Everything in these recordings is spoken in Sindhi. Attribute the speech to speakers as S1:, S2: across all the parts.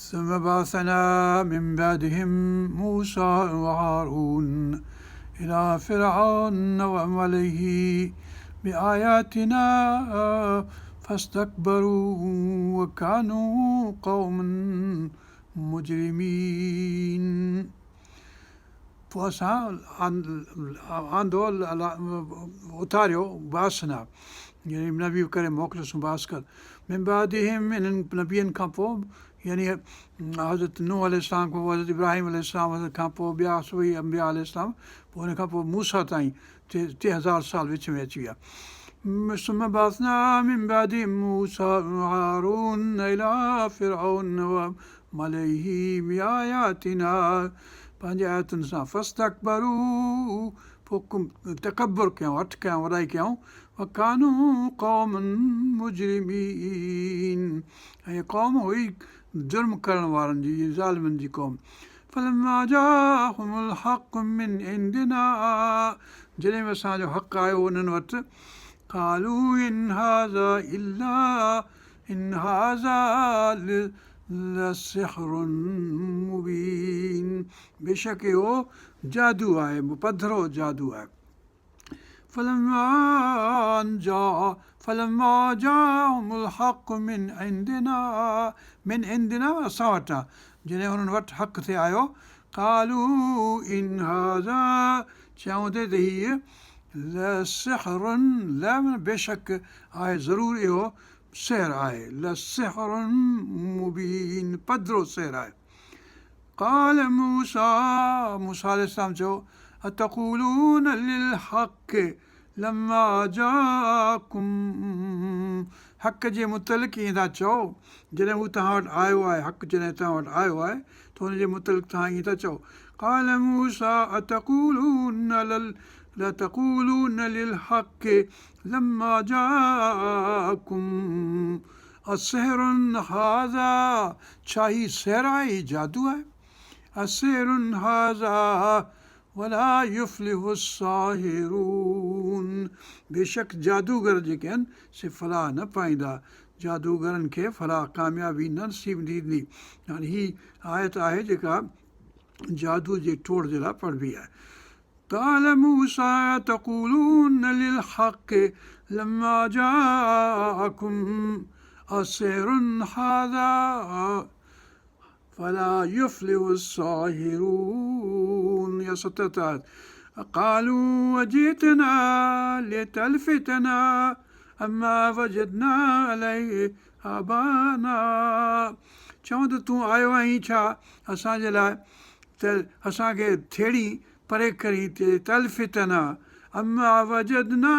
S1: ثم بعثنا من بعدهم موسى وهارون إلى فرعون وملئه بآياتنا فاستكبروا وكانوا قوما مجرمين. پوء اسان آندو، اٿاريو، بعثنا يعني نبي ڪري موڪليوسون بعث ڪر من بعدهم انهن نبين کان پوء يعني حضرت نوح عليه السلام کان پوء حضرت ابراهيم عليه السلام کان پوء ٻيا سڀئي انبياء عليه السلام پوء ان کان پوء موسيٰ تائين 3000 سال وچ ۾ اچي ويا. ثم بعثنا من بعدهم موسيٰ وهارون الي فرعون وملئه بآياتنا پنهنجي آيتن سان فاستڪبروا پوء تڪبر ڪيائون هٺ ڪيائون وڏائي ڪيائون وڪانوا قوما مجرمين ۽ هيء قوم هئي جرم ڪرڻ وارن جي ظالمن جي قوم فلما جاءهم الحق من عندنا جڏهن به اسان جو حق آيو انهن وٽ قالوا ان هذا الا ان هذا لسحر مبين بيشڪ اهو جادو آهي پڌرو جادو آهي. فلما جاء فلما جاءهم الحق من عندنا من عندنا اسان وٽان جڏهن انهن وٽ حق ٿي آيو قالوا ان هذا چيائون ته هيء لسحر ل بيشڪ آهي ضرور اهو سحر آهي لسحر مبين پڌرو سحر آهي. قال موسيٰ، موسيٰ عليه السلام چيو، اتقولون للحق لما جاءڪم حق جي متعلق ائين ٿا چئو جڏهن هو توهان وٽ آيو آهي، حق جڏهن توهان وٽ آيو آهي ته ان جي متعلق توهان ائين ٿا چئو. قال موسيٰ اتقولون للحق لما جاءڪم اسحر هذا، ڇا هي سحر آهي، هي جادو آهي؟ اسحر هذا ولا يفلح الساحرون بيشڪ جادوگر جيڪي آهن سي فلاح نه پائيندا، جادوگرن کي فلاح، ڪاميابي، نه نصيب ٿيندي. هاڻي هي آيت آهي جيڪا جادو جي ٽوڙ جي لاء پڙهبي آهي. قال موسيٰ اتقولون للحق لما جاءڪم اسحر هذا فلا يفلح الساحرون يا ستت آيت قالوا اجئتنا لتلفتنا عما وجدنا عليه آباءنا چون ته تون آيو آهين ڇا اسان جي لاء ته اسان کي ٿيڙين پري ڪرين تي تلفتنا عما وجدنا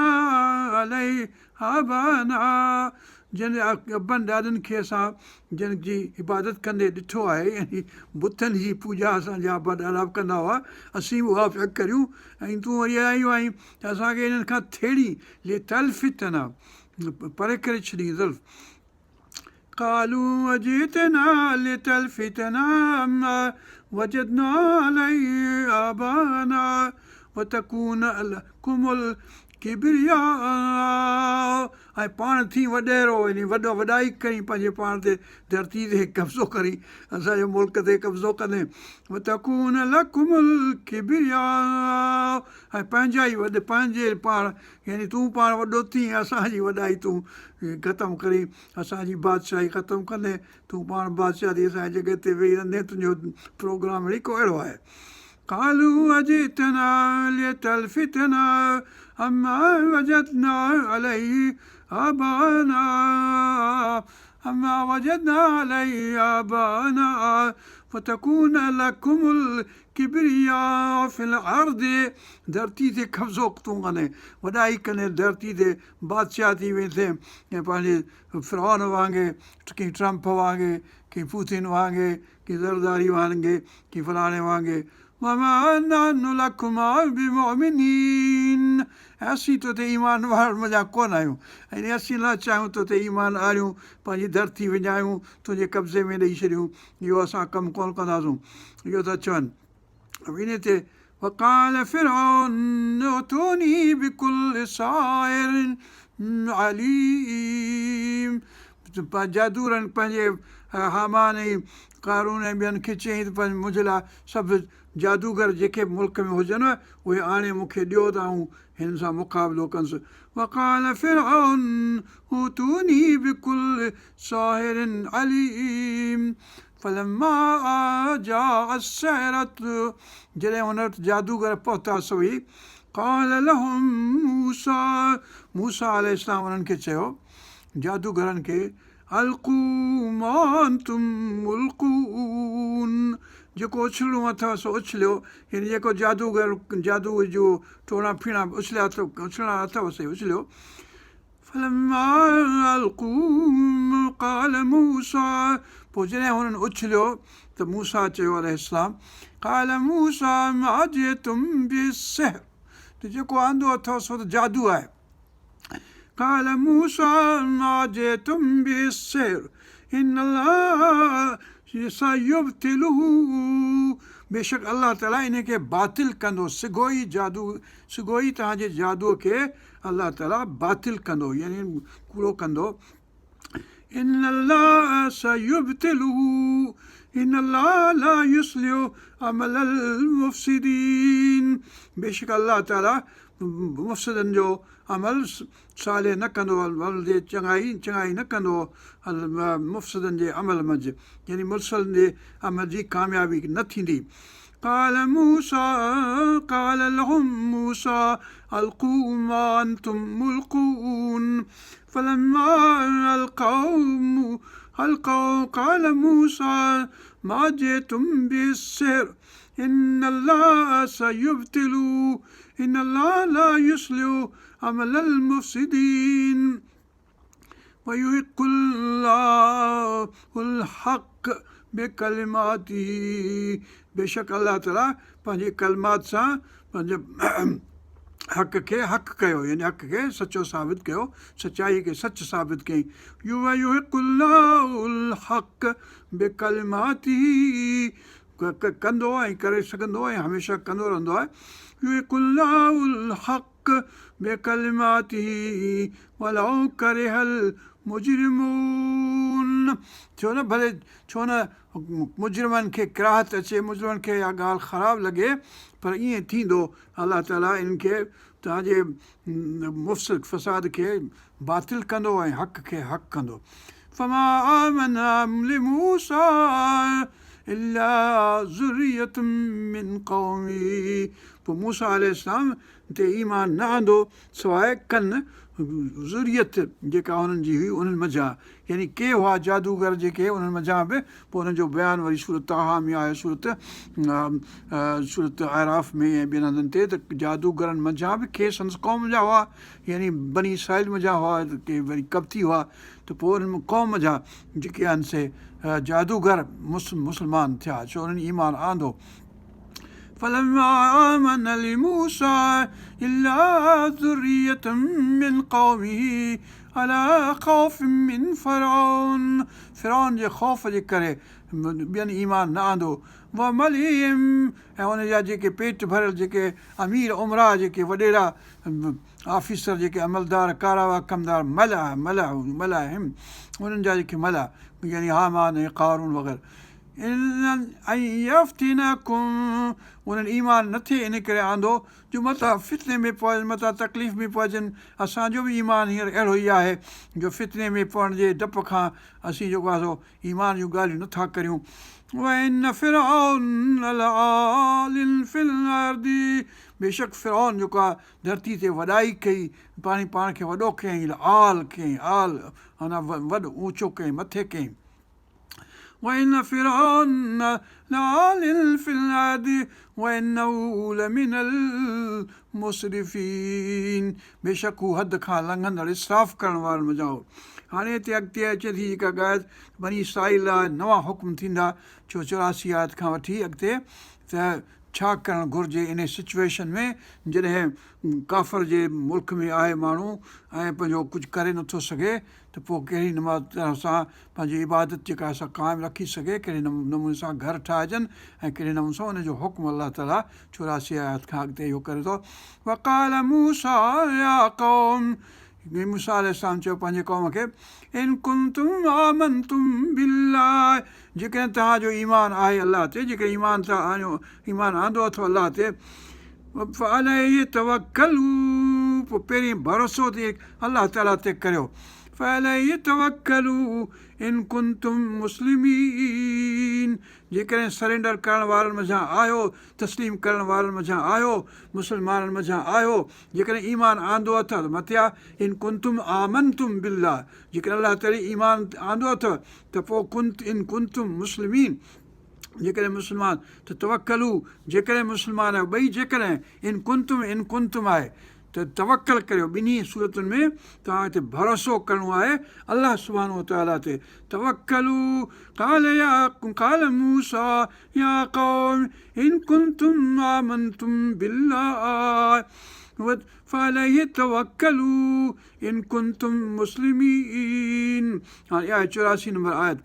S1: عليه آباءنا جن ابن ڏاڏن کي اسان جن جي عبادت ڪندي ڏٺو آهي يعني بتن جي پوڄا اسان جا ابا ڏاڏا به ڪندا هئا اسين به اها پيا ڪريون ۽ تون وري آيو آهين ته اسان کي انهن کان ٿيڙين لتلفتنا پري ڪري ڇڏين زلف قالوا اجئتنا لتلفتنا عما وجدنا عليه آباءنا وتڪون لڪم الڪبرياء ۽ پاڻ ٿين وڏيرو يعني وڏو وڏائي ڪرين پنهنجي پاڻ تي ڌرتي تي قبضو ڪرين اسان جي ملڪ تي قبضو ڪندين وتڪون لڪم الڪبرياء ۽ پنهنجا ئي وڏ پنهنجي پاڻ يعني تون پاڻ وڏو ٿين ۽ اسان جي وڏائي تون ختم ڪرين، اسان جي بادشاهي ختم ڪندين، تون پاڻ بادشاهه ٿي اسان جي جڳهه تي ويهي رهندين، تنهنجو پروگرام اهڙي ڪو اهڙو آهي. قالوا اجئتنا لتلفتنا عما وجدنا عليه آباءنا عما وجدنا عليه آباءنا وتڪون لڪم ڪبرياء في الارض ڌرتي تي قبضو تون ڪندين، وڏائي ڪندين، ڌرتي تي بادشاهه ٿي ويندين ۽ پنهنجي فرعون وانگي، ڪنهن ٽرمپ وانگي، ڪنهن پوتين وانگي، ڪنهن زرداري وانگي، ڪنهن فلاڻي وانگي. وما نحن لڪما بمؤمنين ۽ اسين تو تي ايمان وارن منجهان ڪونه آهيون ۽ اسين نه چاهيون تو تي ايمان آڻيون، پنهنجي ڌرتي وڃايون، تنهنجي قبضي ۾ ڏئي ڇڏيون. اهو اسان ڪم ڪونه ڪنداسون. اهو ٿا چون. انهيء تي وقال فرعون ائتوني بڪل ساحر عليم جادوگرن پنهنجي هامان ۽ قارون ۽ ٻين کي چيائين ته منهنجي لاء سڀ جادوگر جيڪي به ملڪ ۾ هجن اهي آڻي مون کي ڏيو ته آئون هنن سان مقابلو ڪندس. وقال فرعون ائتوني بڪل ساحر عليم فلما جاء السحرة جڏهن هن وٽ جادوگر پهتا سڀئي قال لهم موسيٰ موسيٰ عليه السلام انهن کي چيو جادوگرن کي القوا ما انتم ملقون جيڪو اڇلڻو اٿو سو اڇليو يعني جيڪو جادوگر جادو جو ٽوڻا ڦيڻا اڇليا اٿو اڇلڻا اٿو سي اڇليو فلما القوا قال موسيٰ پوء جڏهن هنن اڇليو ته موسيٰ چيو عليه السلام قال موسيٰ ما جئتم به السحر ته جيڪو آندو اٿو سو ته جادو آهي قال موسيٰ ما جئتم به السحر ان الله سيبطله بيشڪ الله تعالي ان کي باطل ڪندو سگهو ئي جادو سگهو ئي توهان جي جادوء کي الله تعالي باطل ڪندو يعني ڪوڙو ڪندو ان الله سيبطله ان الله لا يصلح عمل المفسدين بيشڪ الله تعالي مفسدن جو عمل صالح نه ڪندو عمل جي چڱائي چڱائي نه ڪندو مفسدن جي عمل منجهه يعني مفسدن جي عمل جي ڪاميابي نه ٿيندي قال موسيٰ قال لهم موسيٰ القوا ما انتم ملقون فلما القوا القوا قال موسيٰ ما جئتم به السحر ان الله سيبطله ان الله لا يصلح عمل المفسدين ويحق الله الحق بڪلماته بيشڪ الله تعالي پنهنجي ڪلمات سان پنهنجي حق کي حق ڪيو يعني حق کي سچو ثابت ڪيو سچائي کي سچ ثابت ڪيائين ويحق الله الحق بڪلماته ڪندو ۽ ڪري سگهندو ۽ هميشه ڪندو رهندو آهي يحق الله الحق بڪلماته ولو ڪره المجرمون ڇو نه ڀلي ڇو نه مجرمن کي ڪراهت اچي مجرمن کي اها ڳالهه خراب لڳي پر ائين ٿيندو الله تعاليٰ انهن کي توهان جي مفسد فساد کي باطل ڪندو ۽ حق کي حق ڪندو فما آمن لموسيٰ الا ذرية من قومه پوء موسيٰ عليه السلام تي ايمان نه آندو سواء ڪن ذريت جيڪا انهن جي هئي انهن منجهان يعني ڪي هئا جادوگر جيڪي انهن منجهان به پوء انهن جو بيان وري سورة طٰهٰ ۾ آهي سورة سورة اعراف ۾ ۽ ٻين هنڌن تي ته جادوگرن منجهان به ڪي سندس قوم جا هئا يعني بني اسرائيل منجهان هئا ڪي وري قبطي هئا ته پوء انهن قوم منجهان جيڪي آهن سي جادوگر مسلمان ٿيا ڇو انهن ايمان آندو فلما آمن لموسيٰ الا ذرية من قومه علي خوف من فرعون فرعون جي خوف جي ڪري ٻين ايمان نه آندو وملئهم ۽ ان جا جيڪي پيٽ ڀريل جيڪي امير امراء جيڪي وڏيرا آفيسر جيڪي عملدار ڪاراوا ڪمدار ملأ ملأ ملئهم انهن جا جيڪي ملأ يعني هامان ۽ قارون وغيره ان يفتنڪم انهن ايمان نه ٿي ان ڪري آندو جو متان فتني ۾ پوين متان تڪليف ۾ پئجن اسان جو به ايمان هينئر اهڙو ئي آهي جو فتني ۾ پوڻ جي ڊپ کان اسين جيڪو آهي سو ايمان جون ڳالهيون نه ٿا ڪريون وان فرعون لعال في الارض بيشڪ فرعون جيڪو آهي ڌرتي تي وڏائي ڪئي پاڻي پاڻ کي وڏو ڪيائين عال ڪيائين عال معنيٰ وڏو اوچو ڪيائين مٿي ڪيائين وان فرعون لعال في الارض وانه لمن المسرفين بيشڪ هو حد کان لنگهندڙ اسراف ڪرڻ وارن منجهان هو. هاڻي هتي اڳتي اچي ٿي جيڪا ڳالهه بني اسرائيل لاء نوان حڪم ٿيندا ڇو 84 آيت کان وٺي اڳتي ته ڇا ڪرڻ گهرجي انهي سچويشن ۾ جڏهن ڪافر جي ملڪ ۾ آهي ماڻهو ۽ پنهنجو ڪجهه ڪري نٿو سگهي ته پوء ڪهڙي طرح سان پنهنجي عبادت جيڪا سا قائم رکي سگهي، ڪهڙي نموني سان گهر ٺاهجن ۽ ڪهڙي نموني سان ان جو حڪم الله تعاليٰ 84 آيات کان اڳتي اهو ڪري ٿو وقال موسيٰ يا قوم موسيٰ عليه السلام چيو پنهنجي قوم کي، ان ڪنتم آمنتم بالله جيڪڏهن توهان جو ايمان آهي الله تي، جيڪڏهن ايمان ٿا آڻيو، ايمان آندو اٿو الله تي، فعليه توڪلوا پوء پهرين ڀروسو تي الله تعاليٰ تي ڪريو، فعليه توڪلوا ان ڪنتم مسلمين جيڪڏهن سرينڊر ڪرڻ وارن منجهان آهيو، تسليم ڪرڻ وارن منجهان آهيو، مسلمانن منجهان آهيو، جيڪڏهن ايمان آندو اٿو ته متيا ان ڪنتم آمنتم بالله جيڪڏهن الله تعالي ايمان آندو اٿو ته پوء ڪنت ان ڪنتم مسلمين جيڪڏهن مسلمان ته توڪلو جيڪڏهن مسلمان آهيو ٻئي جيڪڏهن ان ڪنتم ان ڪنتم آهي ته توڪل ڪريو ٻنهي صورتن ۾ توهان کي ڀروسو ڪرڻو آهي الله سبحانه وتعاليٰ تي توڪلو قال يا قال موسيٰ يا قوم ان ڪنتم آمنتم بالله فعليه توڪلوا ان ڪنتم مسلمين هاڻي اها آهي 84 نمبر آيت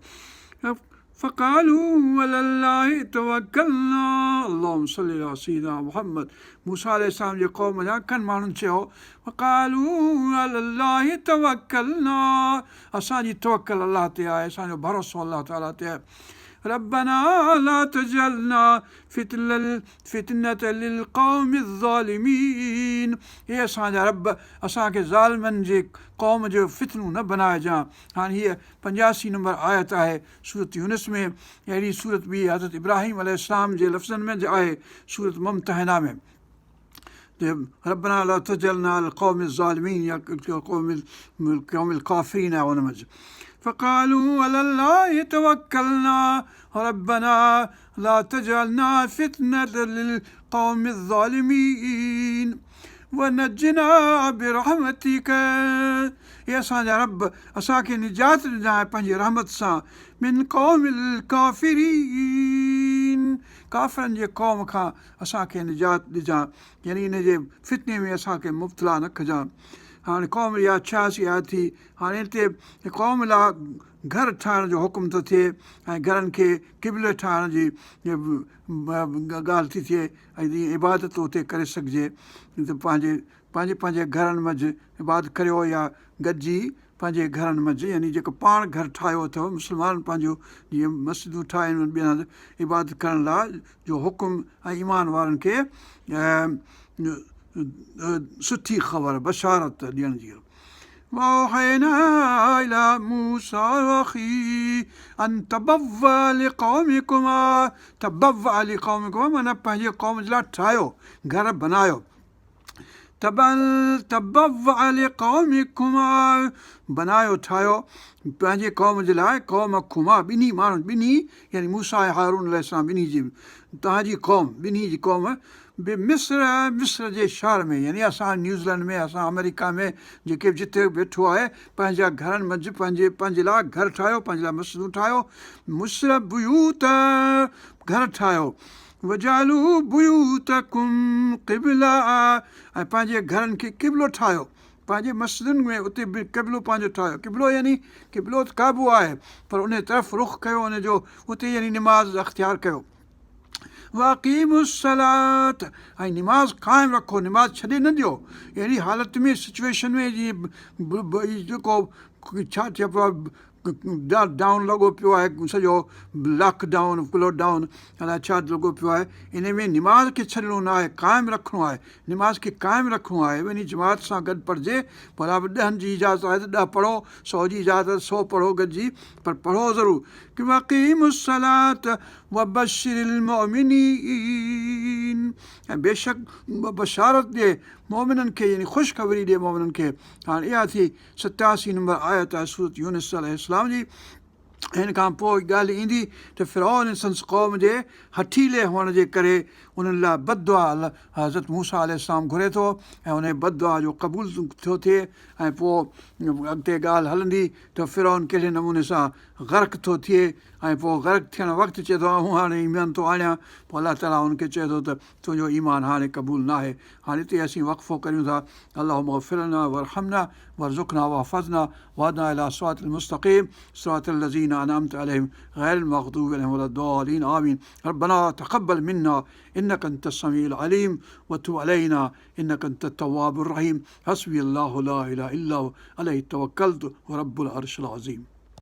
S1: فقالوا علي الله توڪلنا اللهم صل علي سيدنا محمد موسيٰ عليه السلام جي قوم جا ڪن ماڻهن چيو فقالوا علي الله توڪلنا اسان جي توڪل الله تي آهي اسان جو ڀروسو الله تعاليٰ تي آهي ربنا لا تجعلنا فتنة للقوم الظالمين اي اسان جا رب اسان کي ظالمن جي قوم جو فتنو نه بنائجان هاڻي هيء 85 نمبر آيت آهي سورت يونس ۾ اهڙي سورت ٻي حضرت ابراهيم عليه السلام جي لفظن ۾ آهي سورت ممتحنه ۾ ربنا لا تجعلنا على القوم الظالمين يا قوم الڪافرين آهي ان منجه فقالوا علي الله توڪلنا ربنا لا تجعلنا فتنة للقوم الظالمين ونجنا برحمتك اي اسان جا رب اسان کي نجات ڏجانء پنهنجي رحمت سان من قوم الڪافرين ڪافرن جي قوم کان اسان کي نجات ڏجان يعني ان جي فتني ۾ اسان کي مبتلا نه ڪجان هاڻي قوم اها 86 آيت ٿي هاڻي هتي قوم لاء گهر ٺاهڻ جو حڪم ٿو ٿئي ۽ گهرن کي قبلي ٺاهڻ جي ڳالهه ٿي ٿئي ۽ جيئن عبادت اتي ڪري سگهجي ته پنهنجي پنهنجي پنهنجي گهرن منجهه عبادت ڪريو يا گڏجي پنهنجي گهرن منجهه يعني جيڪو پاڻ گهر ٺاهيو اٿو مسلمانن پنهنجو جيئن مسجدون ٺاهين ٻين هنڌ عبادت ڪرڻ لاء جو حڪم ۽ ايمان وارن کي سٺي خبر بشارت ڏيڻ جي واوحينا الي موسيٰ واخيه ان تبوأ لقومڪما تبوأ لقومڪما معنيٰ پنهنجي قوم جي لاء ٺاهيو گهر بنايو تبوأ لقومڪما بنايو ٺاهيو پنهنجي قوم جي لاء قومڪما ٻنهي ماڻهن ٻنهي يعني موسيٰ ۽ هارون عليه السلام ٻنهي جي توهان جي قوم ٻنهي جي قوم بمصر مصر جي شهر ۾ يعني اسان نيوزيلنڊ ۾ اسان آمريڪا ۾ جيڪي به جتي به ويٺو آهي پنهنجا گهرن منجهه پنهنجي پنهنجي لاء گهر ٺاهيو پنهنجي لاء مسجدون ٺاهيو مصر بيوت گهر ٺاهيو وجعلوا بيوتڪم قبلا ۽ پنهنجي گهرن کي قبلو ٺاهيو پنهنجي مسجدن ۾ اتي به قبلو پنهنجو ٺاهيو قبلو يعني قبلو ته ڪعبو آهي پر ان طرف رخ ڪيو ان جو اتي يعني نماز اختيار ڪيو واقيموا الصلاة ۽ نماز قائم رکو نماز ڇڏي نه ڏيو اهڙي حالت ۾ سچويشن ۾ جيئن جيڪو ڇا چئبو آهي ڊائون لڳو پيو آهي سڄو لاڪ ڊائون ڪلو ڊائون الائي ڇا لڳو پيو آهي ان ۾ نماز کي ڇڏڻو نه آهي قائم رکڻو آهي نماز کي قائم رکڻو آهي وڃي جماعت سان گڏ پڙهجي ڀلا به ڏهن جي اجازت آهي ته ڏهه پڙهو سو جي اجازت آهي ته سو پڙهو گڏجي پر پڙهو ضرور واقيموا الصلاة وبشر المؤمنين ۽ بيشڪ بشارت ڏي مؤمنن کي يعني خوشخبري ڏي مؤمنن کي هاڻي اها ٿي 87 نمبر آيت آهي سورت يونس عليه السلام جي هن کان پوء ڳالهه ايندي ته فرعون ۽ سندس قوم جي هٺيلي هئڻ جي ڪري انهن لاء بد دعا حضرت موسيٰ عليه السلام گهري ٿو ۽ انهي بد دعا جو قبول ٿو ٿئي ۽ پوء اڳتي ڳالهه هلندي ته فرعون ڪهڙي نموني سان غرق ٿو ٿئي ۽ پوء غرق ٿيڻ وقت چئي ٿو آئون هاڻي ايمان ٿو آڻيان پوء الله تعاليٰ ان کي چئي ٿو ته تنهنجو ايمان هاڻي قبول ناهي. هاڻي هتي اسين وقفو ڪريون ٿا. اللهم اغفر لنا وارحمنا وارزقنا واحفظنا واهدنا الي صراط المستقيم صراط الذين انعمت عليهم غير المغضوب عليهم ولا الضالين آمين ربنا تقبل منا انك انت السميع العليم وتب علينا انك انت التواب الرحيم حسبي الله لا اله الا هو عليه توكلت ورب العرش العظيم.